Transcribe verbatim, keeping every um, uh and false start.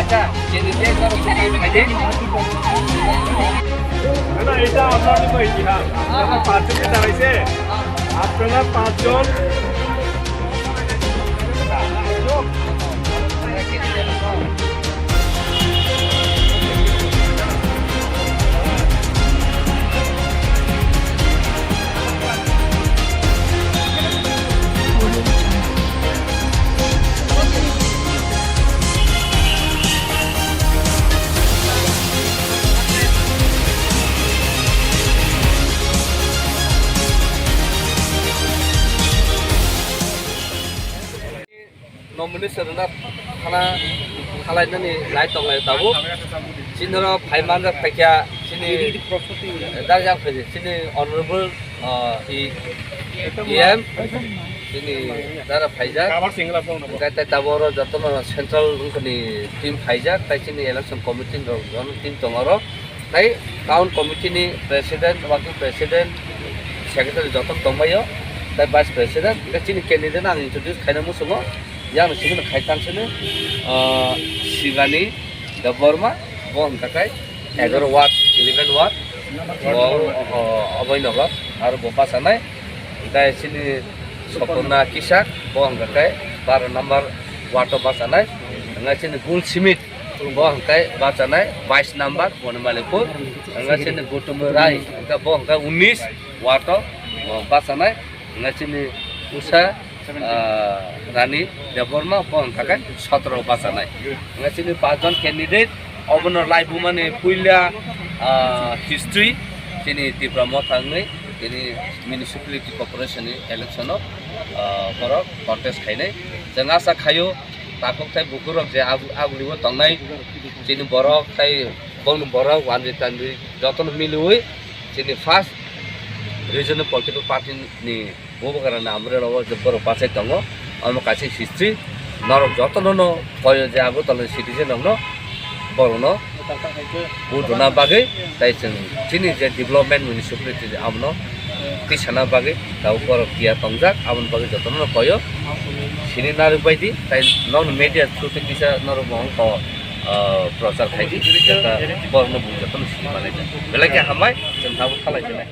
আচ্ছা, না, না, এটা আপনার জন্য ইতিহাস। আপনারা পাঁচজনই দাঁড়াইছে, আপনারা পাঁচজন। Nomination rwna thana thalainani lai tonglai tabuk. Chini oro phai manjak phaikha chini, eh, darjak phaikha chini honorable, ah, E-, E M, chini dara phaijak. Hwnkhe tei tabuk oro jotono central wngkha ni team phaijak, tei chini election committee rok jotono team tongo oro. Tei town committee ni president, working president, secretary joto tongbaio, tei vice president, tei chini candidate ang introduce khaina muchungo, yang simi khai tansini, ah, Sibani Debbarma, bo hwnkha khe egaro ward, eleven ward, bo, oh, Abhainagar, aro bo bachanai, tei chini Sopona Kisak, bo hwnkha khe baro number ward o bachanai, hwnkhe chini Gul Simit, bo hwnkhe bachanai bais number Bonimaliapur, hwnkhe chini Gautam Rai, hwnkhe bo hwnkhe unis ward o, bo bachanai, hwnkhe chini Usha, ah, Rani Debbarma, bo hwnkhe sotro bachanai. Hwnkhe chini pachjon candidate, obono laibumani puila, ah, history, chini Tipra Motha wngwi, chini municipality corporation ni election o, ah, borok contest khainai. Chwng asa khaio, takhuk tei bukhuk rok je agu-, agulio tongnai chini borok tei bongni borok wanjwi tanjwi jotono miliwi chini first regional political party ni bubagra ni amrwk rogo je borok bachai tongo, omo kaisa history norok jotono no koyo je Agartala ni citizen rok no borok no vote rwna bagwi, tei chwng chini je development municipality abono tisana bagwi tabuk borok tiya tongjak, aboni bagwi jotono no koyo sini narwk bai di, tei nokni media through tei kisa norok bo wngkha, ah, prochar khai di, borok no bo jotono sini manai di. Belai khe hambai, chwng tabuk thalai khe nai.